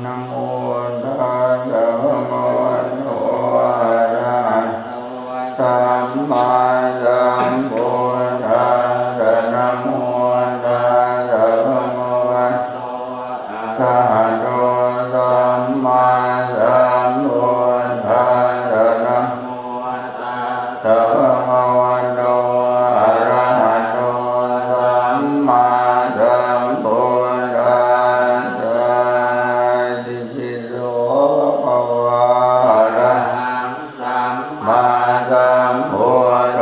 ນະໂມຕັດສະ ພະຄະວະໂຕ ອະລະຫະໂຕ ສຳມາສຳພຸດທັດສະ ນະໂມຕັດສະ ພະຄະວະໂຕ ອະລະຫະໂຕ ສຳມາສຳພຸດທັດສະ ນະໂມ ສະ ພະຄະວະໂຕ ອະລະຫະໂຕ ສຳມາສຳພຸດທັດສະ ອິຕິປິໂສ ພະຄະວາ ອະລະຫັງ ສຳມາສຳພຸດໂທ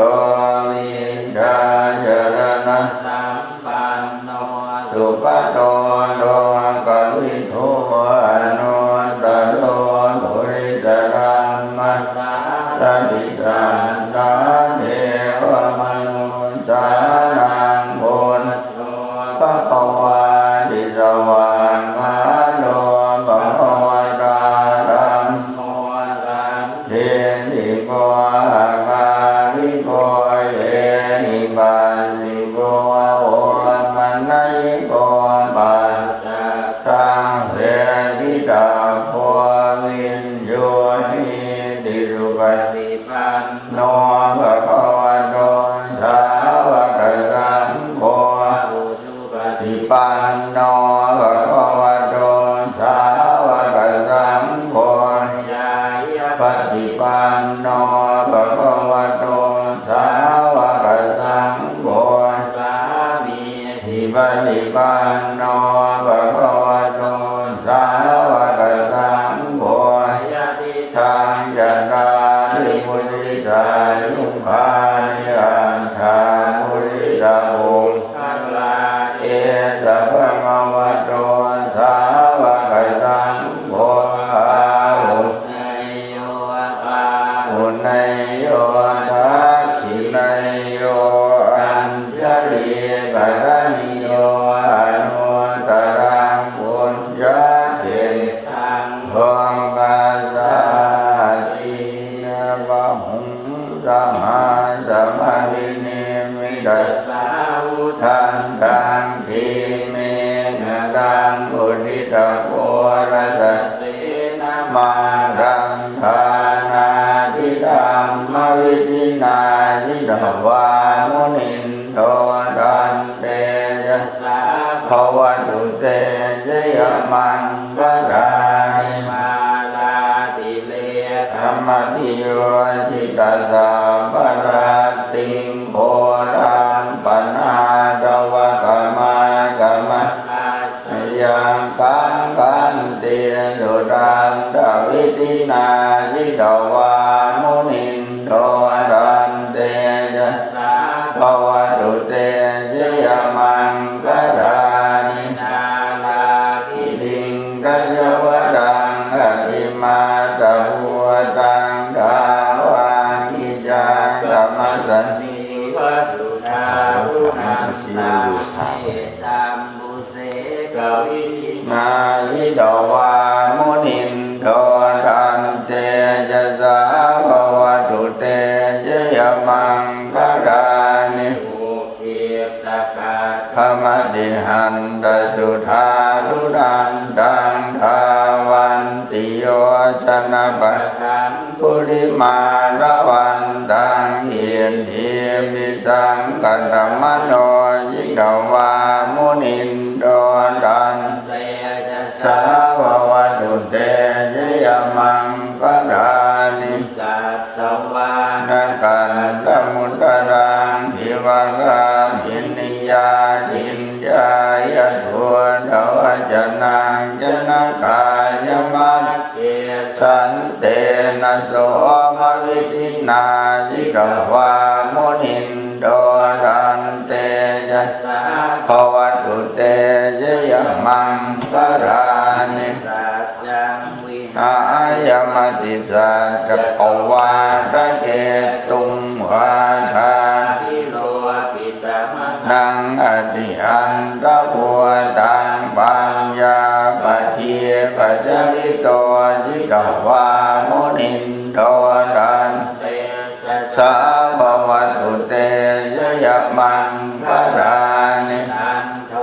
ວິຊາຈະລະນະ ສຳປັນໂນ ສຸປະໂທ ໂລກະວິທູ ອະນຸດຕະໂລ ປຸລິສະທຳມະສາລະຖິ ສັດຖາເທວະມະນຸດສານັງ ພຸດໂທ ພະຄະວາ ອາທິສະຫວາກຂາໂຕ ພະຄະວະຕາ ທຳໂມ ສັນ ທິດຖິໂກ ອາກາລິໂກ ເອຫິປັດສິໂກ ໂອປະນະຍິໂກ ປັດຈັກຂັງ ເວທິຕະໂພ ວິນຢູຫິຕິ ສຸປະຕິປັນໂນ ພະຄະວະໂຕ ສາວະກະສັງໂຄ ປະຕິປັນໂນ ພະຄະວະໂຕ ສາວະກະສັງໂຄ ຍາຍະປະຕິປັນໂນ ພະຄະວະໂຕ ສາວະກະສັງໂຄ ສາມີທິປະຕິປັນໂນ ພະຄະວະໂຕ ສາວະກະສັງໂຄ ຍະຕິ ທັງ ຈັດຕາລິ ປຸລິສະຍຸຄານິ ອັດຖະ ປຸລິສະບຸກຄະລາ ເອສະ ພະຄະວະໂຕ ສາວະກະສັງໂຄ ອາຫຸເນຍໂຍ ປາຫຸເນຍໂຍ ທັກຂິເນຍໂຍ ອັນຈະລີກະຕະນິໂຍ ອະນຸດຕະລັງ ປຸນຍະເຂດ ຕັງ ໂລກັດສາຕິ ຍະວະຫຸງ ສະຫະສະມະລິນິມມິຕະສາວຸທັນຕັງ ທີເມຂະຕັງ ອຸທິຕະໂກລະຕະເສນະມະລັງ ທານາທິທຳມະວິທິນາ ຈິດຕະວາມຸນິນໂທ ທັນເຕຈະສາ ພະວະຕຸເຕ ຈະຍະມັງຄະລານິ ມາລາຕິເລກະມະຕິໂຍ ຈິດຕະສັບພະລັດຕິງ ໂພລັມປະນາດຕະວະກະມາກະມະ ຍັງກັງຄັນຕິ ສຸທັນຕະວິທິນາ ຈິດຕະວາມຸນິນໂທ ທັນເຕຈະສາ ພະວະຕຸເຕ ຈະຍະມັງຄະລານິ ນາລາຄິລິງກະຊະວະລັງ ອະທິມາຕະພູຕັງ ທາວັງກິຈັງ ກະມະສະນີ ວະສຸທາລຸນັນຕັງ ເມຕັມ ເສກະວິທິນາ ຈິດຕະວາມຸນິນໂທ ທັນເຕຈະສາ ພະວະຕຸເຕ ຈະຍະມັງຄະລານິ ອຸກກິດຕະກັດຂະມະຕິຫັນຕະສຸທາລຸນັນຕັງ ທາວັນຕິໂຍຊະນະປະທັງ ປຸລິມາລະວັນຕັງ ອິດທິພິສັງກະຕະມະໂນ ຈິດຕະວາມຸນິນໂທ ທັນເຕຈະສາ ພະວະຕຸເຕ ຈະຍະມັງຄະລານິ ສັດຕະວານະກັນຕະມຸດຕະລັງ ທິວະຄາພິນິຍາ ຈິນຍາຍະໂທ ທະວະຈະນັງ ຈະນະກາຍະມັດ ເສ ສັນເຕນະໂສມະວິທິນາ ຈິດຕະວາມຸນິນໂທ ທັນເຕຈະສາ ພະວະຕຸເຕ ຈະຍະມັງຄະລານິ ສັດຈັງວິຫາຍະມະຕິສັດຈັກກະວາລະເກຕຸງ ວາທາພິໂລພິຕະມະນັງ ອະຕິອັນຕະພູຕັງ ປັນຍາປະທີປະຈາລິໂຕ ຈິດຕະວາມຸນິນໂທ ທັນເຕຈະສາ ພະວະຕຸເຕ ຈະຍະມັງຄະລານິ ນັນໂທ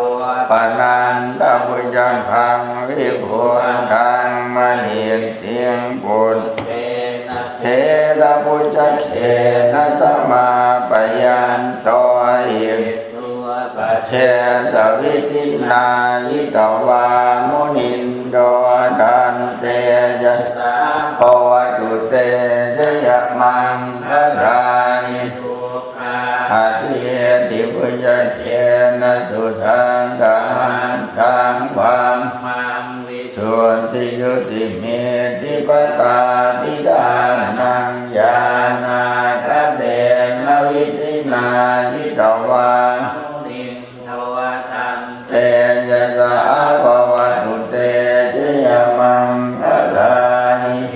ປະນັນຕະບຸດຈັກຂັງ ວິ ພຸດທັງມະຫິດທິງ ປຸດເທນະເຖລະບຸດຈະເຂນະ ສະມາປະຍັນໂຕ ອິດ ເທສະວິທິນາ ຈິດຕະວາມຸນິນໂດ ຕັນເຕຈະສາ ພະວະຕຸເຕ ຊະຍະມັງຄະລານິ ທຸກຂາອາທິດທິ ບຸດຈະເຂນະ ສຸທັດຖະຫັດຖັງ ບັມມັງ ວິ ສຸດທິຈຸຕິມິດທິປະກາພິທານັງ ຍານາຄະເຕນະ ວິທິນາ ຈິດຕະວາມຸນິນໂດ ຕັນເຕຈະສາ ພະວະຕຸເຕ ຊະຍະມັງຄະລານິ ເອ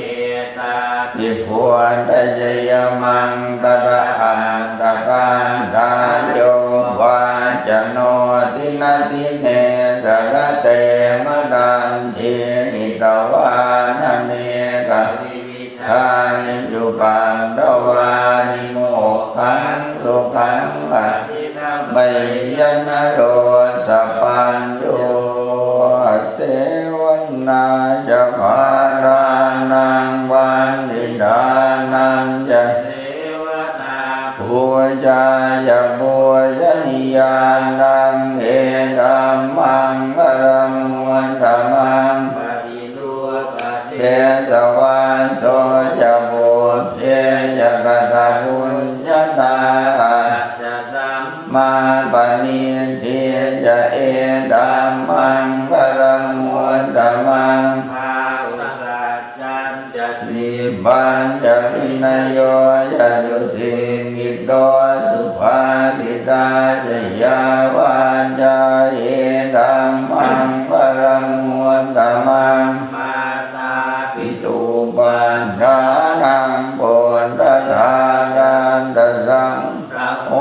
ຕາປິ ພຸດທະໄຊຍະມັງຄະລະອັດຖະກາທາ ໂຍວາຈະໂນ ດິນະດິເນ ສະລະເຕ ມະດັນທີ ຫິຕະວານະເນກະວິວິທານິ ສຸປັດຕະວານິ ໂມກຂັງສຸຂັງ ອະທິກະໄມຍະ ນະໂລສະປັນໂຍ ເສວະນາຈະຄາລານັງ ວັນທິຕານັນຈະ ເສວະນາ ປູຈາຈະປູຊະນິຍານັງ ເອຕັມມັງຄະລະມຸດຕະມັງ ປະຕິຮູປະເທສະວາໂສຈະ ປຸບເພຈະກະຕະບຸນຍະຕາ ອັດຈະສຳມາປະນິດຖິຈະ ເອຕັມມັງຄະລະມຸດຕະມັງ ພາຫຸສັດ ຈັນຈະ ສິບບັນຈະ ວິນະໂຍຈະ ສຸສິກຂິໂຕ ສຸພາສິຕາຈະ ຍາວາຈາ ເອຕັມມັງຄະລະມຸດຕະມັງ ມາຕາປິຕຸປາທານັງ ປຸດທະທາດານຕະສັງ ຄະໂຫ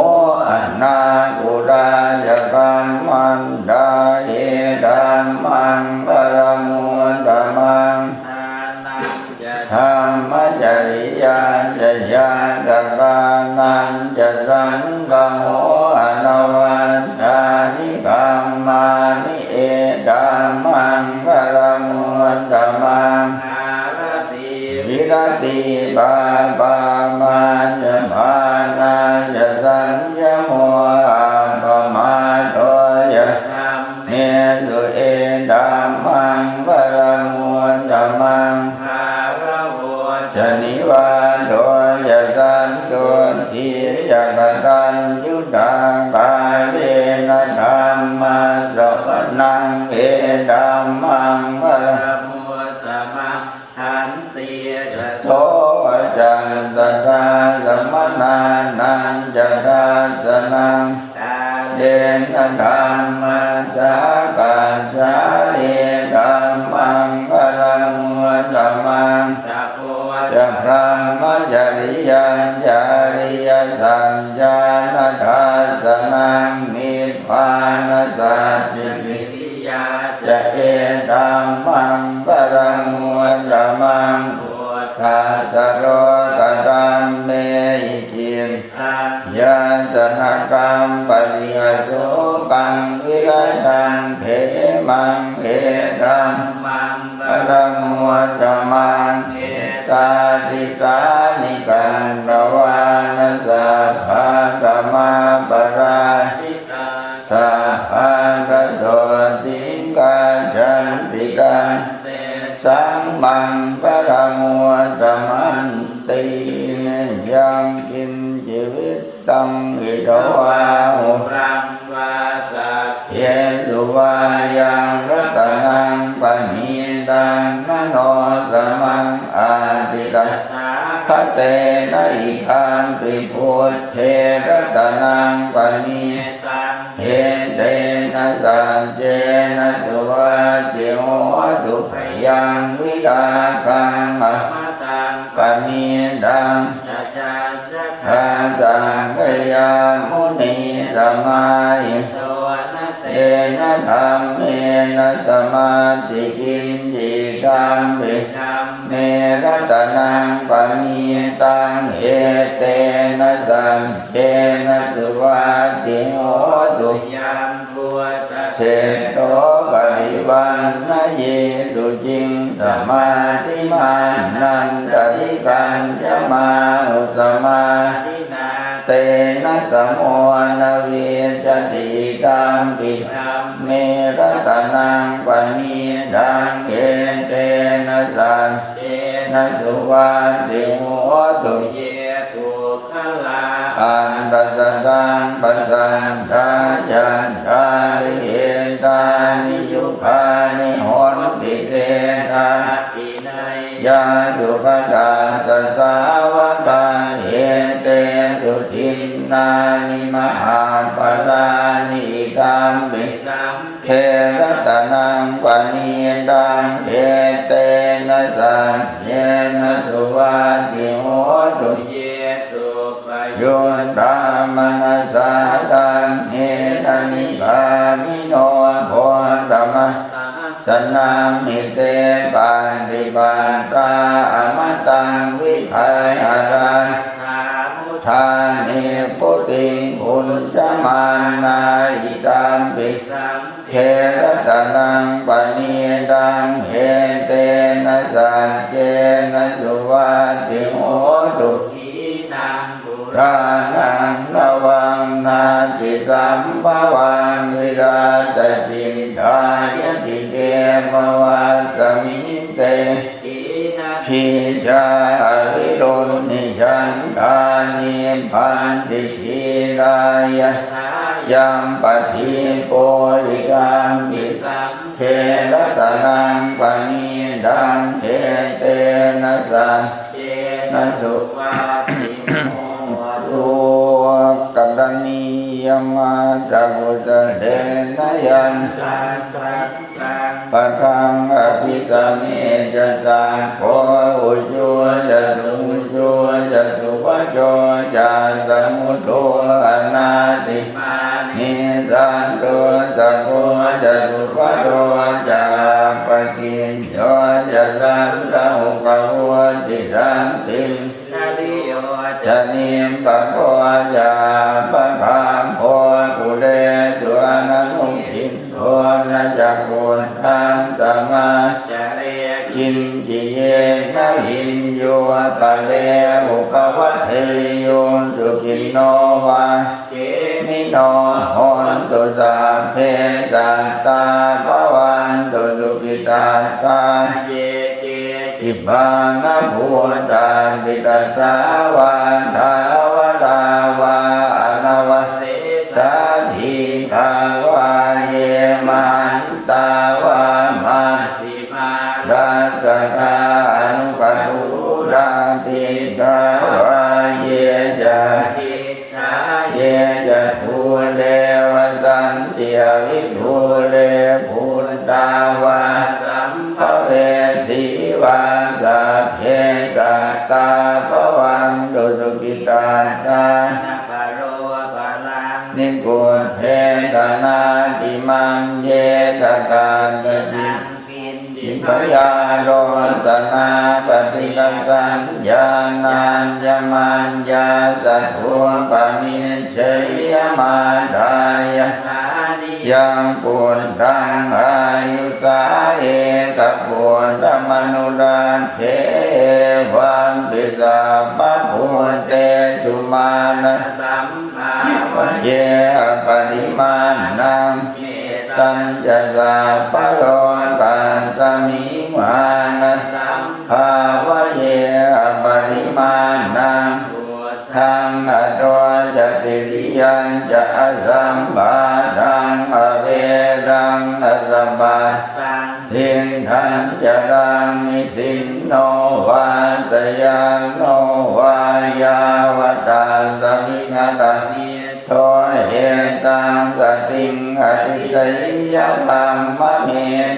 ອະນາຄູດາຈະ ກຳມັນດາ ເອຕັມມັງຄະລະມຸດຕະມັງ ທານັງຈະ ທຳມະຈະລິຍາຈະ ຍາຕະການັນຈະ ສັງຄະໂຫ ອາລະວັດຖານິ ກຳມານິ ເອຕັມມັງຄະລະມຸດຕະມັງ ຫາລະ ຕິ ວິລະຕິ ປາປາມາຈະ ປານາຈະ ສັນຍະໂມ ອັບປະມາໂທຈະ ທຳເມສຸ ເອຕັມມັງຄະລະມຸດຕະມັງ ຫາລະໂຫ ຈະ ນິວາໂທຈະ ສັນໂຕ ທີຈະ ກະຕັນຍຸຕາ ກາເລນະ ທຳມະສະວະນັງ ເອຕັມມັງຄະລະມຸດຕະມັງ ຂັນຕິຈະ ໂສວະຈັດສະທາ ສະມະນານັນຈະ ທັດສະນັງ ກາເລນະ ທຳມະສາກັດສາ ເອຕັມມັງຄະລະມຸດຕະມັງ ຕະໂພ ຈະ ພຣະມະຈະລິຍັນຈະ ອະລິຍະສັດຈານະ ທັດສະນັງ ນິບພານະສັດຈະກິ ຍາຈະ ເອຕັມມັງຄະລະມຸດຕະມັງ ພຸດທັດສະໂລກະຕັມເມຫິ ຈິດຕັນຍາສະນະກັມປະຕິອະໂສກັງ ວິລະຍັງເຂມັງ ເອຕັມມັງຄະລະມຸດຕະມັງ ເອຕາຕິສານິ ກັນຕະວານະ ສັບພະທຳມາປະລາຊິ ຕາ ສັບພະກະໂສຕິງກາ ສັນຕິກາ ເຕ ສັງມັງຄະລະມຸດຕະມັນຕິ ຍັງກິນຈີວິດຕັງ ອິດຖະວາ ຫຸລັງ ວາ ສັກເຂສຸວາຍັງ ລັດຕະນັງປະນີຕາງ ນະໂນສະມັງ ອາຕິຕະຖາຄະເຕນະ ອິດຖະປິ ພຸດເທ ລັດຕະນັງປະນີຕາງ ເອເຕນະ ສັດເຈນະ ສຸວັດທິໂຫຕຸ ພະຍັງວິລາກັງ ອະມະຕັງປະນີຕາງ ຈະຈັດສະທາ ສັກກະຍະມຸນີ ສະມາຫິໂຕ ນະເຕນະ ທຳເມນະ ສະມາທິກິນຈີຕຳປິ ທຳເມ ລັດຕະນັງປະນີຕາງ ເອເຕນະ ສັກເຈນະ ສຸວັດທິໂຫຕຸ ຍັງພຸດທະ ເສດໂທ ປະລິວັນນະເຍ ສຸ ສະມາທິມານັນຕະລິກັນຈະມະຫຸສະມາທິນາ ເຕນະສະໂມນະວິດສະຕິ ອິດທັມປິທຳເມ ລັດຕະນັງປະນີດັງ ເອເຕນະສັດເຈນະສຸວັດທິໂຫຕຸ ເຢປຸກຄະລາອັນຕະສະຕັງປະສັດຖາ ຈັດຖາລິເອຕານິ ຍຸກຂານິໂຫນຕິ ເຕທາພິເນຍຍາ ສຸຂະຕັດສະສາວະກາ ເອເຕສຸທິນນານິ ມະຫາບະລານິ ອິດທັມປິສັງເຂ ລັດຕະນັງປະນີດັງ ເອເຕນະສັດເຈນະ ສຸວັດທິໂຫຕຸ ເຢສຸປະຍຸດທາມະນະສາ ທັງເຫນະນິກາມິໂນ ໂພດທະມະສາສະນາມິ ເຕປະຕິປັດຕາອະມະຕັງ ວິໄທຫະລັກ ຖາມຸທານິບພຸຕິງ ອຸດສະມານາ ອິດທັມປິສັງເຂ ລັດຕະນັງປະນີດັງ ເອເຕນະສັດເຈນະ ສຸວັດທິໂຫຕຸ ທີນັງ ປຸຣານັງ ນະວັງ ນາຕິສຳພະວັງ ວິລັດຕະຈິດຖາຍະຕິເກ ພະວັດສະມິງ ເຕ ຄີນະບີຈາອະວິລຸດນິສັນທາ ນິບພັນຕິ ທີລາ ຍະຖາ ຍັມປະທີໂປ ອິດທັມປິສັງເຂ ລັດຕະນັງປະນີດັງ ເອເຕນະສັດເຈນະ ສຸວັດທິໂຫຕຸ ກະລະນີຍະມາດຕະກຸສະເລນະ ຍັງສັງສະ ປະທັງອະພິສະເມຈະສັກໂກ ອຸຈຸຈະສຸຫຸຈຸຈະສຸວະໂຈຈະສະມຸດໂທອະນາຕິມານີ ສັນໂທສະໂກຈະສຸພະໂລຈະອັບປະກິນໂຍຈະສັນຕະໂອກະໂຫຕິສັນຕິນ ນະລິໂຍຈະນິບປະໂພຈາປະຄາໂພ ກຸເລສຸອະນະນຸກິນໂທນະຈັກຂຸດທັງສະມາຈະເລ ກິນຈິເຍນະວິນໂຍປະເລ ອຸປະວັດເທໂຍ ສຸຂິໂນວາເຂມິໂນ ໂຫນຕຸສັບເພສັດຕາ ພະວັນຕຸສຸຂິຕາຕາ ເຢເກ ຊິບານະພູຕາ ຕິລະສາວາທາວະລາວາ ອະນະວະເສສາ ດີຄາວາເຢ ມະຫັນຕາວາ ມັດຖິມາລາສະກາ ອະນຸປະທູລາ ຕິດຖາວາເຢ ຈະ ສາເຢຈະພູເລວະສັນຕິອະວິທູເລພຸດທາວາ ສຳພະເວສີວາ ສັບເພສັດຕາ ພະວັນຕຸສຸຂິຕາຕາ ນະປະໂລປະລັງ ນິກຸບເພທະນາທິມັງ ເຢ ສະກາດສະຕິ ຕິພະຍາໂລສະນາປະຕິກະສັນຍານານຍະມັນຍາສະທຸປະມິດເຊຍະມາດາຍະ ຍັງພຸດທັງອາຍຸສາເອກະພຸດທະມະນຸລັກເຂ ເອວັມປິສັບພະພູເຕສຸມານະສຳພາວະເຍ ອະປະລິມານະ ເມ ຕັນຈະສັບພະໂລກັດສະມິງ ມານະສຳພາວະເຍ ອະປະລິມານະ ພຸດທັງອະໂທຈະຕິຣິຍັນຈະອະສຳບາທັງ ອະເວລັງອະສະບັດຕັງ ທິດທັນຈະລັງ ນິສິນໂນວາ ສະຍາໂນວາ ຍາວະຕັດສະວິຄະຕະມິ ໂທເອຕັງສະຕິງອະທິເຕຍະ ບຳມະເມ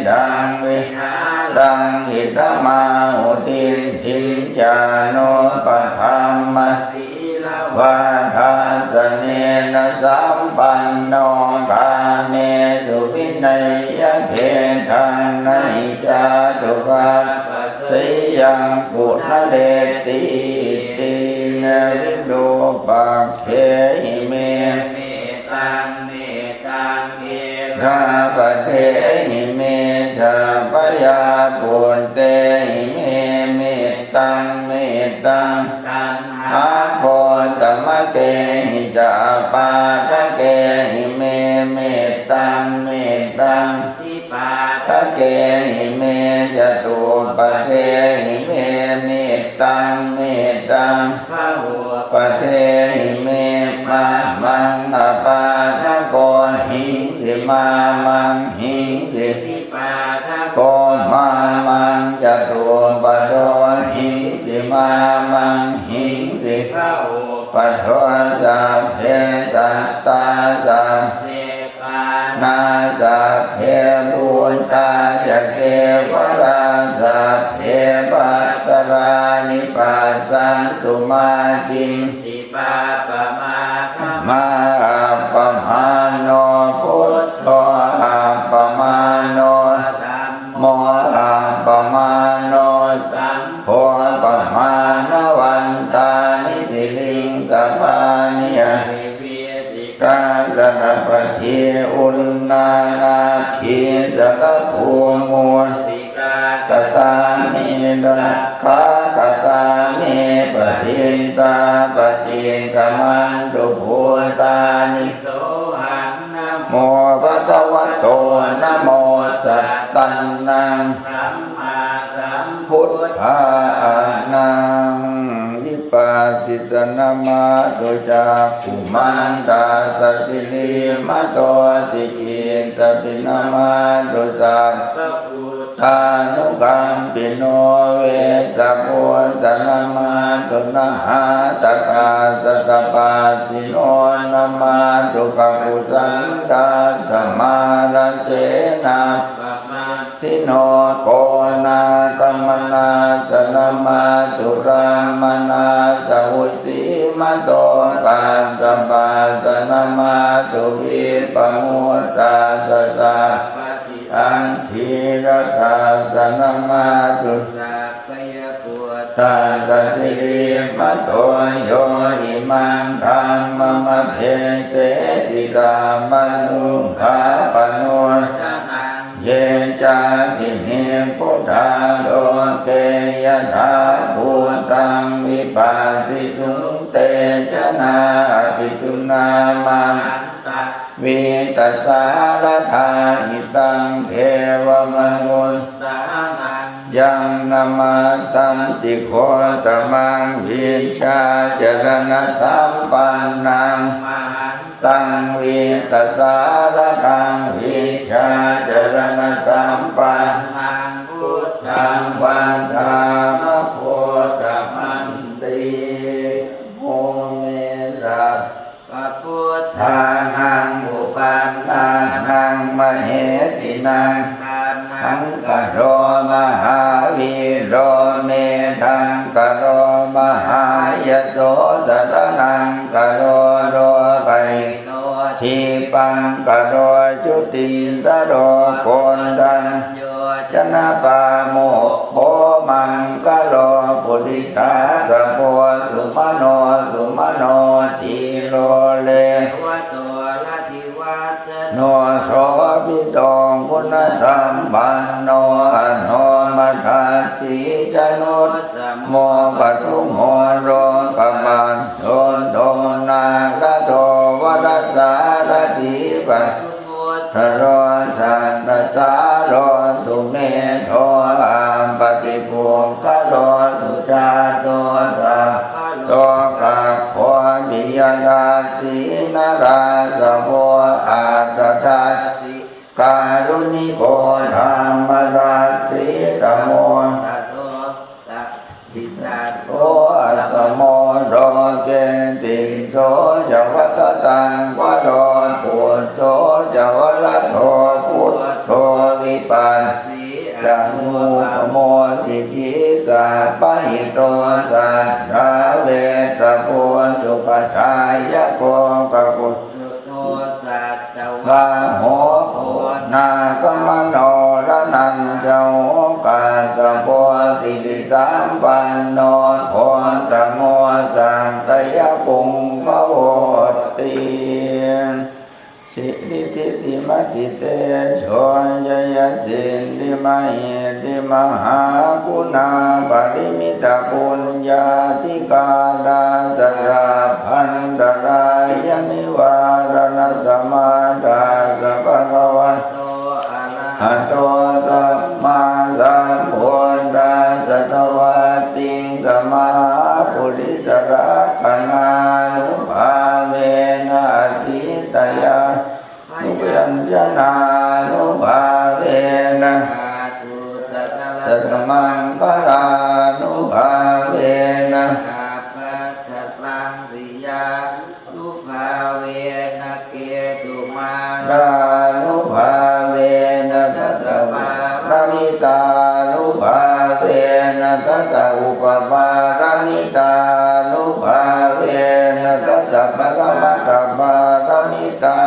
ຕັງວິຫາລັງ ອິດຖະມາຫຸທິດຖິງຈານຸປະຖຳມະ ສີລະວາທັດສະເນນະສຳປັນໂນ ກາເມສຸວິເນຍະເພທັງ ນະຫິຈາຕຸຄາ ເສຍງ ປຸນະເລດຖີ ອິດທີເນ ວິຣູປັກເຂຫິເມ ເມຕັງ ເມຕັງ ເອລາປະເທຫິເມ ຊາພະຍາປຸດເຕ ຈະຕູປະເທຫິເມ ມິດຕັງ ມິດຕັງ ພະຫຸປະເທຫິເມ ມະມັງ ອະປາທະໂກ ຫິງສິ ມາມັງ ຫິງສິ ປາທະໂກ ມາມັງ ຈະຕູປະໂທ ຫິງສິ ມາມັງ ຫິງສິ ພະຫຸປະໂທ ສັບເພ ສັດຕາ ສັບເພ ປານາ ສັບເພ ພູດຕາ ຈະ ເກວະລາ ສັບເພ ປັດຕະລານິ ປັດສັນຕຸ ມາກິນ ປາປະມາ ຄະມາ ອັບປະມາໂນ ພຸດໂທ ອັບປະມາໂນ ທຳໂມ ອັບປະມາໂນ ສັງໂຄ ປະມານະວັນຕານິ ສິລິງສະພານິ ອະລິເວສິກາ ສະລະປະທີ ອຸນນານາຄີ ສະລະພູ ມູສິ ກາ ກະຕາມິ ລັກຂາ ກະຕາມິ ປະທິດຕາ ປະຕິກກະມັນຕຸ ພູຕານິ ໂສຫັງ ນະໂມ ພະຄະວະໂຕ ນະໂມ ສັດຕັນນະ ສຳມາສຳພຸດທານັງ ວິປັດສິສະນະມາຕຸ ຈັກຂຸມັນຕະສະ ສິລິມະໂຕ ສິກິດສະປິນະມາຕຸ ສັບພະພຸດທານຸກຳປິໂນ ເວສະພຸດທະນະມາຕຸ ນະຫາຕະກາສະຕະປາສິໂນ ນະມາຕຸ ຄະກຸສັນຕາສະມາລະເສນາ ປະມາທິໂນ ໂກນາກະມະນາສະ ນະມາຕຸ ຣາມະນາສະ ອຸສີມະໂຕ ກັດສະປາສະ ນະມາຕຸ ວິປະມຸດຕາສະ ສາ ອັງຄີລະສາສະ ນະມາຕຸ ສັກກະຍະພຸດທາສະ ສິລິມະໂຕ ໂຍ ອິມັງ ທຳມະມະເດເສ ຕິສາມະນຸກຂາປະໂນ ເຢ ຈາປິນິບພຸດທາ ໂລເກ ຍະຖາພູຕັງ ວິປັດສິສຸງ ເຕຈະນາ ອະພິສຸນາ ມະຫັນຕະ ວິຕະສາລະທາ ຫິຕັງ ເທວະມະນຸດສານັງ ຍັງ ນະມັດສັນຕິ ໂຄຕະມັງ ວິຊາຈະລະນະສຳປັນນັງ ມະຫັນຕັງ ວິຕະສາລະທັງ ວິຊາຈະລະນະສຳປັນນັງ ພຸດທັງ ວັນທາມະ ໂຄຕະມັນຕິ ໂມເມ ສະ ພະພຸດທານັງ ອຸປັນນານັງ ມະເຫສິນັງ ຕານັງກະໂລ ມະຫາວີໂລ ເມທັງກະໂລ ມະຫາຍະໂສ ສະລະນັງກະໂລ ໂລກະຫິໂນ ທິບບັງກະໂລ ຈຸຕິນຕະໂລ ໂກນທັນໂຍ ຈະນະປາໂມກໂຂ ມັງກະໂລ ປຸລິສາສະໂພ ສຸມະໂນ ສຸມະໂນ ທີໂລ ເລວະໂຕ ລະທິວັດທະໂນ ໂສພິໂຕ ຄຸນະສຳປັນໂນ ອະໂນມະທັດສີ ຈະນຸດຕະໂມ ປະທຸມໂຫ ໂລກະບັນ ໂຕ ໂຕນາຄະໂຕ ວະລະສາລະຖີ ປະ ທະໂລ ສັດຕະສາໂລ ສຸເມໂທ ອາປະຕິປຸກຄະໂລ ສຸຈາໂຕ ສາໂຕ ກັກໂຄ ປິຍະທັດສີ ນະລາສະໂວ ອັດຕະທັດສີ ກາລຸນິໂກ ທຳມະທັດສີ ຕະໂມ ຕະໂລ ຕະ ພິຈັດໂຕ ອັດຕະໂມ ໂລເກ ຕິດໂສ ຈະວັດຕະຕັງ ວະໂລ ປຸດໂສ ຈະວະລະໂທ ປຸດໂທ ວິປັດສີ ອະນຸປະໂມ ສິກຂີ ສະປະຫິໂຕ ສັດຖາ ເວສະພູ ສຸປະທາຍະໂກ ກະກຸ ໂທ ສັດຕະວາໂຫ ໂອນາກະມະໂນ ລະນັນຈະໂຫ ກາສະໂພ ສິລິສຳປັນໂນ ໂຄຕະໂມ ສັກກະຍະປຸງຄະໂວຕິ ສິລິທິຕິມະຕິເຕໂຊ ຈະຍະສິດທິມະຫິດທິ ມະຫາກຸນາປະລິມິດຕະປຸນຍາທິກາຕາສະ ສັບພັນຕະລາຍະນິວາລະນະສະ ມາທາສະ ພະຄະວະໂຕ ອະລະຫະໂຕ ສຳມາສຳພຸ ສະມັງຄະລານຸພາເວນະ ຊາບພັດສະປັງສິຍານຸພາເວນະ ເກຕຸມາລານຸພາເວນະ ຊາສະປາລະມິຕານຸພາເວນະ ຊາສະອຸປະປາລະມິຕານຸພາເວນະ ຊາສະປະລະມັດຕະປາລະມິຕາ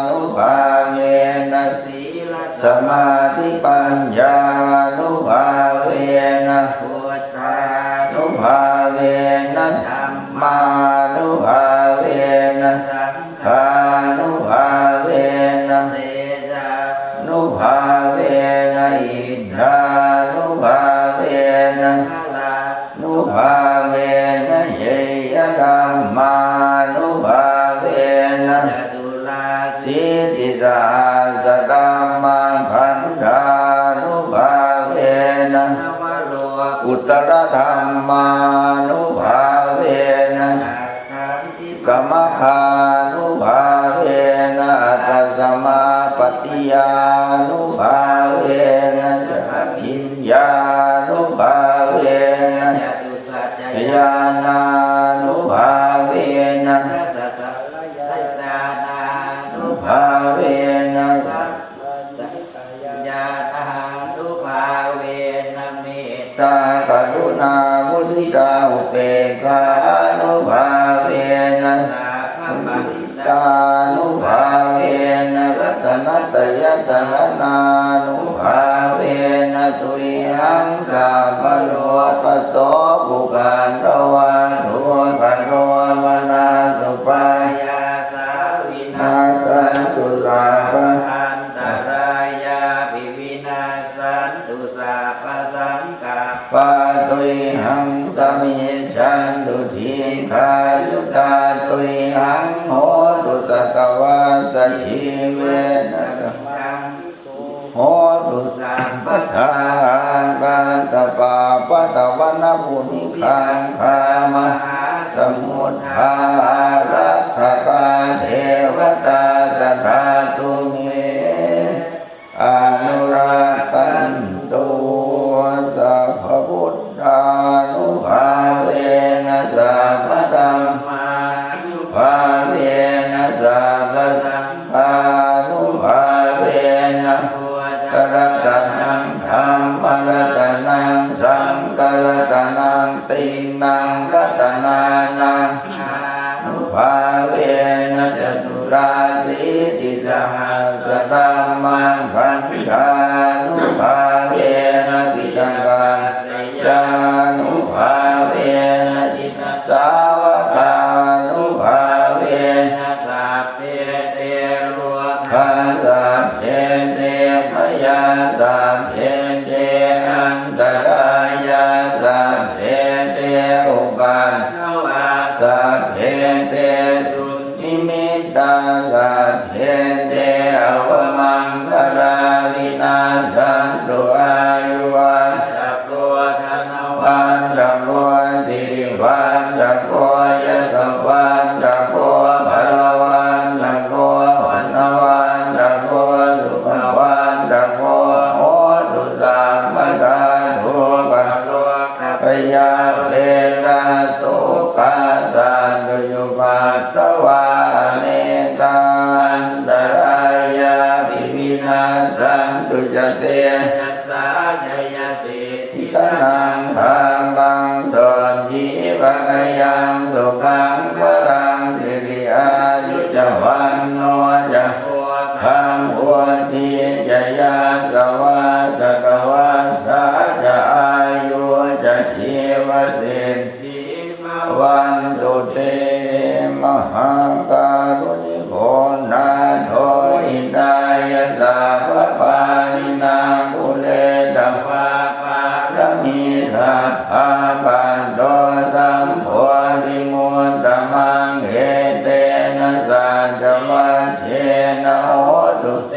ນຸພາເວນະ ສະມາທິປັນຍານຸພາເວນະ ພຸດທານຸພາເວນະ ທຳມານຸພາເວນະ ສັງຄານຸພາເວນະ ເຕຈານຸພາເວນະ ອິດຖານຸພາເວນະ ພະລາ ນຸພາເວນະ ເຍຍະທຳມານຸພາເວນະ ຈະຕຸລາສິຕິສະຫັດສະທຳມະຄັນທານຸພາເວນະ ນະວະໂລກຸດຕະລະທຳມານຸພາເວນະ ອັກຂັນຕິກະມະຄານຸພາເວນະ ອັດຕະສະມາປັດຕິຍານຸພາເວນະ ຈະກະພິນຍານຸພາເວນະ ຈະຕຸ ສັດຈະຍານານຸພາເວນະ ຊາສະສັບພະຍານານຸພາເວນະ ສັບພະສັງຂາຍານານຸພາເວນະ ເມດຕາກະລຸນາມຸທິຕາອຸເປກຂານຸພາເວນະ ສັບພະປະລິຕານຸພາເວນະ ລັດຕະນະຕະຍະສະລະນານຸພາເວນະ ຕຸຍຫັງ ສັບພະໂລກະໂສ ອຸປັດທະວະທຸກຂະໂທມະນະ ສຸປາຍາສາວິນັດສັນຕຸ ສັບພະອັນຕະລາຍາປິວິນັດສັນຕຸ ສັບພະສັງກັບປາຕຸຍຫັງສະມິດສັນຕຸ ດີຄາຍຸຕາຕຸຍຫັງໂຫຕຸ ສັດຕະວັດສະຊີເວນະ ໂຫຕຸສັບພະທາ ອາກາສະປາປະຕະວັນນະພູມິຄັງຄາມະຫາສະມຸດທາ ອາລັກຂະກາເທວະຕາສະຖາຕຸເມ ອະນຸລັກຂັນຕຸ ສັບພະບຸດທານຸພາເວນະ ສັບພະທຳມານຸພາເວນະ ສັບພະສັງ ຄານຸພາເວນະ ພຸດທະລັດຕະນັງ ທຳມະລັດຕະນັງ ສັງຄະລັດຕະນັງ ຕິນັງລັດຕະນານັງ ອານຸພາເວນະ ຈະຕຸລາສິດທິສະຫັດສະທຳມະຄັນທານຸພາເວນະ ປິຕະກັດຕະຍານຸພາເວນະ ຊິນ ສາວະການຸພາເວນະ ສັບເພເຕໂລຄາ ສັບເພເຕພະຍາ ສັບເພເຕອັນຕະລາຍາ ສັບເພເຕອຸປັດທະວາ ສັບເພເຕ ດຸນ ນິມິດຕາ ສັບເພເຕ ອະວະມັງຄະລາ ວິນັດສັນຕຸ ອາຍຸວັດທະໂກ ທະນະວັດທະໂກ ສິລິວັດທະໂກ ຍະສະວັດທະໂກ ພະລະວັດທະໂກ ວັນນະວັດທະໂກ ສຸຂະວັດທະໂກ ໂຫຕຸ ສັບພະທາ ທຸກຂະໂລກ ພະຍາເວລາໂສກາ ສັດຕຸ ອຸປັດທະວາ ອະເນກາ ອັນຕະລາຍາ ວິວິນັດສັນຕຸ ຈະເຕຈະສາ ໄຊຍະສິດທິທະນັງ ທະນັງ ໂສດຖີ ພະກະຍັງ ສຸຂັງ ພະລັງ ສິລິ ອາຍຸ ຈະວັນໂນ ຈະໂພຄະ ວຸດທິ ຈະຍາສະວາ ສະຕະວັດສາ ຈະອາຍຸ ຈະຊີວະສິດ ທິ ພະວັນຕຸເຕ ມະຫາກາລຸນິໂກ ນາໂຖ ຫິຕາຍະ ສັບພະປານິນາງ ປູເຣຕະວາ ປາລະມີ ສັບພາ ປັດໂຕ ສຳໂພທິມຸດຕະມັງ ເອເຕນະ ສັດຈະວັດເຊນະ ໂຫຕຸ ເຕ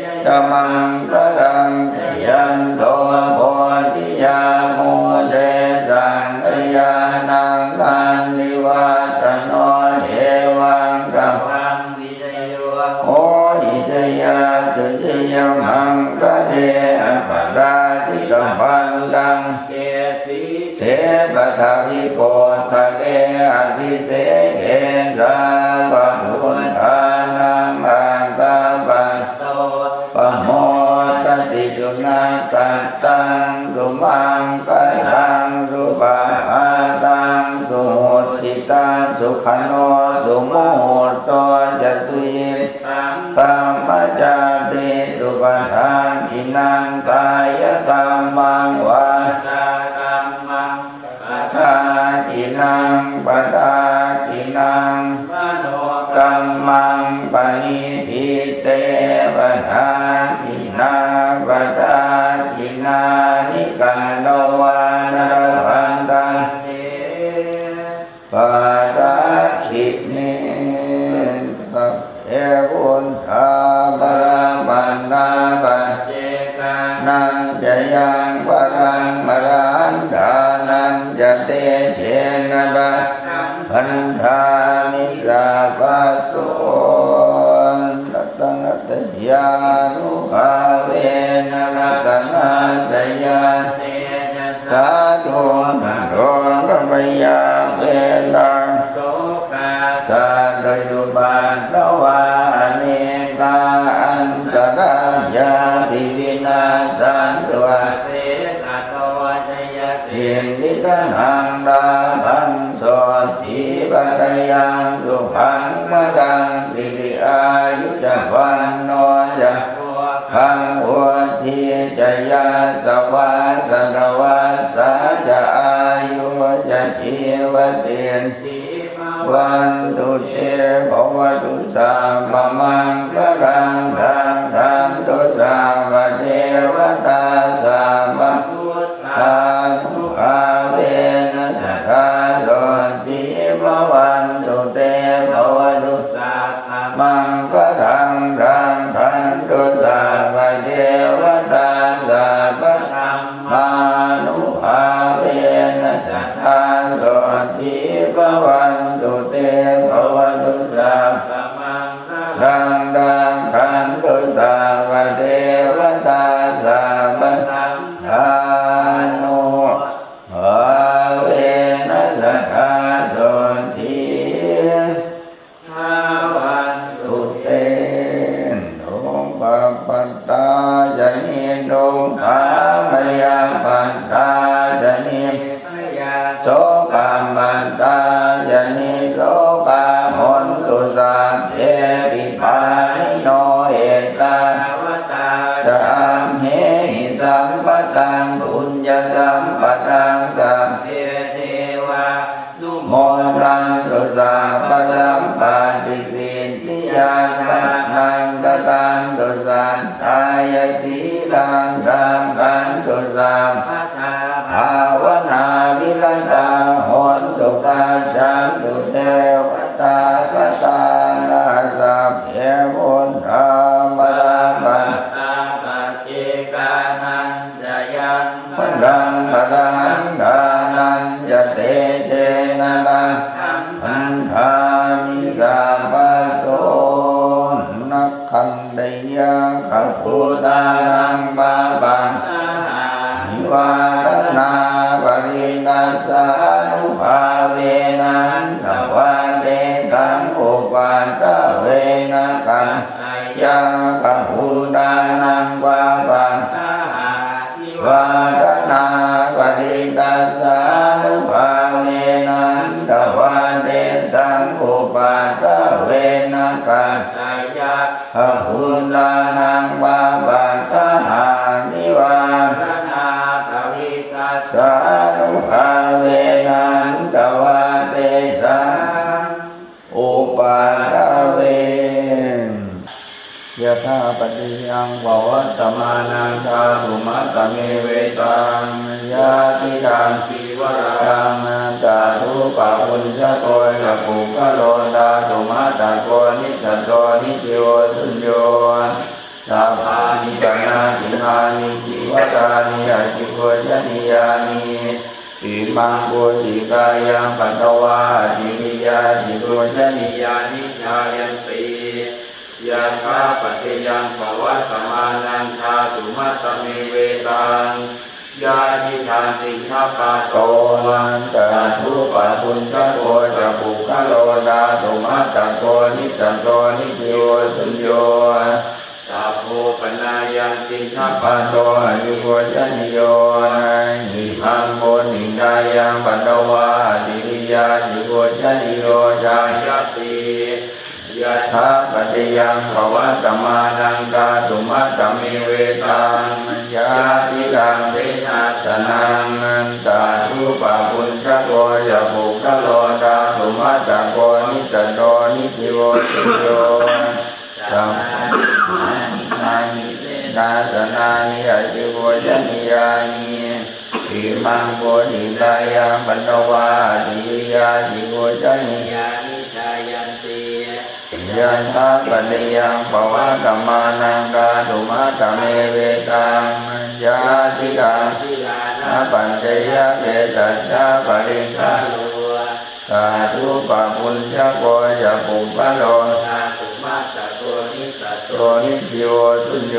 ຈະ ຈະມັງຄະລັງ ຈະຍັນໂຕ ໂພທິຍາ ມູເລ ສັງຄະຍານັງ ສັນຕິວັດຕະໂນ ເອວັງ ຕະວັງ ວິຈະໂຍ ໂຫ ວິຈະຍາ ສຸຈະຍະ ມັງຄະເລ ອະປະລາຈິຕະບັນ ນຕັງ ເກສີເສ ປະທະວິໂປດທະເລ ອະພິເສເກ ສາວະບຸດທານັງ ອາກາປະໂຕ ປະໂມດທະຕິ ສຸນັກຂັດຕັງ ສຸມັງຄະລັງ ສຸປະພາຕັງ ສຸຫຸດທິຕັງ ສຸຂະໂນ ສຸມຸຫຸດໂຕ ຈະ ສຸຍິດ ຕັງ ບຣະມະຈາລີ ສຸປະທັກຂິນັງ ກາຍະກັມມັງ ວາຈາກັມມັງ ປັດທາຂິນັງ ປັດທາຂິນັງ ມະໂນກັມມັງ ປະນິທິເຕ ປັດທາຂິນາ ປັດທາຂິນານິ ກາລະວານະ ລະພັນຕັນເຕ ປະທາຂິເນ ສັບເພ ພຸດທາ ພະລະ ບັນດາ ປັດເຈການັນຈະຍັງ ພະລັງ ພະລະຫັນທານັນຈະ ເຕເຈນະ ລັກຂັງ ພັນທາມິ ສັບພະໂສ ລັດຕະນະຕະ ຍານຸພາເວນະ ລັດຕະນາຕະຍາເຕຈະສາ ໂທ ພະໂລ ກະພະຍາເວລາ ໂສກາ ສັດຕະ ອຸປັດຕະວາ ອະເນກາ ອັນຕະລາຍາ ຕິ ວິນາສັນຕຸ ອະເສສະໂຕ ຈະຍະສິດທິທະນັງ ລາພັງ ໂສດຖີ ພະກະຍັງ ສຸຂັງ ພະລັງ ສິລິ ອາຍຸ ຈະ ວັນໂນ ຈະ ໂພ ຄັງ ວຸດທິ ຈະ ຍາສະວາ ຊະຕະວັດສາ ຈະ ອາຍຸ ຈະ ຈີວະສິດທິ ພະວັນຕຸ ເຕ ພະວະຕຸ ສັບພະມັງຄະລັງ ຮັກຂັນຕຸ ສັບພະເທວະຕາ ສັບພະພຸດທານຸພາເວນະ ສະດາ ໂສດຖີ ພະວັນຕຸ ເຕ ພະວະຕຸ ສັບພະມັງຄະລັງ ຮັກຂັນຕຸ ສັບພະເທວະຕາ ສັບພະທຳມານຸພາເວນະ ສະດາ ໂສດຖີ ພະວັນຕຸ ເຕ ພະວະຕຸ ສັບພະມັງຄະລັງ ຮັກຂັນຕຸ ສັບພະເທວະຕາ ສັບພະທຳມານຸພາເວນະ ສະດາ ໂສດຖີ ພະວັນຕຸ ເຕ ໂລກະປັດຕາ ຈະ ນິໂລກາ ພະຍາປັດຕາ ຈະ ນິ ພະຍາ ໂສກະປັດຕາ ຈະ ນິໂສກາ ໂຫນຕຸ ສັບເພ ປິປານິໂນ ເອຕາ ວະຕາ ຈະ ອັມເຫຫິ ສຳປະຕັງ ປຸນຍະສຳປະຕັງ ສັບເພ ເທວາ ນຸໂມທັນຕຸ ສັບພະສຳປະຕິສິດທິຍາ ທານັງທະນັນຕຸ ສັດທາຍະ ສີລັງຮັກຂັນຕຸ ສັບພະທາ ພາວະນາວິລະຕາ ໂຫນຕຸ ຄັດສັນຕຸ ເທວະຕາ ຄະຕານະ ສັບເພ ພຸດທາ ພະລະ ບັດຕາ ປັດເຈການັນຈະຍັງ ພະລັງ ພະລະຫັນທານັນຈະ ເຕເຈນະ ລັກຂັງ ພັນທາມິ ສັບພະໂສ ນັກຂັນຕະຍາກະພູຕານັງ ປະປະທາຫາ ນິວາທະນາ ປະລິດຕະສານຸພາເວນະ ຫັນຕະວາເຕສັງ ອຸປັດຕະເວນະ ກັດຕະຍາກະພູຕານັງ ປະປະທາຫາ ນິວາທະນາ ປະລິດຕະສານຸພາເວນະ ຫັນຕະວາເຕສັງ ອຸປັດຕະເວນະ ກັດຕະຍາກະພູຕານັງ ປະປະທາຫາ ນິວາທະນາ ປະລິດຕະສານຸພາເວນະ ຫັນຕະວາເຕສັງ ອຸປັດຕະເວນ ຍະຖາປັດຈະຍັງປະວັດຕະມານັງ ທາຕຸມະຕະເມ ເວຕັງ ຍາຕິກັງ ຊີວະລັກຂັງ ຕະທຸປະປຸນຊະໂກ ຍະປຸກຄະໂລ ທາຕຸມະຕະໂກ ນິສະໂຕ ນິຊີໂວ ສຸນໂຍ ສັບພານິປະນາຕິມານິ ຈີວະຕານິ ອາຊີໂພ ຊະນີຍານິ ອິມັງ ໂພທິກາຍັງ ປັດຕະວາ ອະທິວິຍາ ອາຊີໂພ ຊະນີຍານິ ຈາຍັນຕິ ຍະຖາປັດຈະຍັງປະວັດຕະມານັງ ທາຕຸມະຕະເມ ເວຕັງ ຍາທິທັງ ຕິນທະປາໂຕ ຕະທຸປະປຸນຊະໂກ ຈະປຸກຄະໂລ ທາຕຸມັດຕະໂກ ນິສໂຕ ນິຊີໂວ ສຸນໂຍ ສະໂພປະນາຍັງ ຕິນທະປາໂຕ ອາຊີໂວ ຊະນິໂຍ ອິມັງໂພທິງກາຍັງ ປັດຖວາ ອາທິວິຍາ ຊີໂວ ຊະນິໂຍ ຈາຍະຕິ ຍະຖາປັດຈະຍັງ ປະວັດຕະມານັງ ທາຕຸມັດຕະເມ ເວຕັງ ຍາທິທັງ ເສນາສະນັງ ຕະທຸປະປຸນຊະໂກ ຈະປຸກຄະໂລ ທາຕຸມັດຕະໂກ ນິສໂຕ ນິຊີໂວ ສຸນໂຍ ສະມາທິທານິ ເສນາສະນານິ ອາຊີໂວ ຊະນິຍານິ ອິມັງໂພທິງກາຍັງ ປັດຖວາ ອາທິວິຍາ ຊີໂວ ຊະນິຍານິ ຈາຍັນຕິ ຍະຖາປັດຈະຍັງ ປະວັດຕະມານັງ ທາຕຸມັດຕະເມ ເວຕັງ ຍາທິທັງ ສິລານະປັດຈະຍະ ເພສັດຊະປະລິຄາໂລ ທາຕຸປະປຸນຊະໂກ ຈະປຸກຄະໂລ ທາຕຸມັດຕະໂກ ນິສໂຕ ນິຊີໂວ ສຸນໂຍ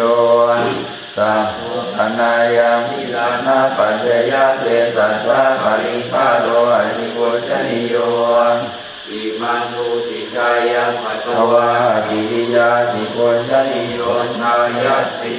ສະໂພປະນາຍັງ ສິລານະປັດຈະຍະ ເພສັດຊະປະລິຄາໂລ ອາຊີໂວ ຊະນິໂຍ ອິມັງໂພທິງກາຍັງ ປັດຖວາ ອາທິວິຍາ ຊີໂວ ຊະນິໂຍ ຈາຍະຕິ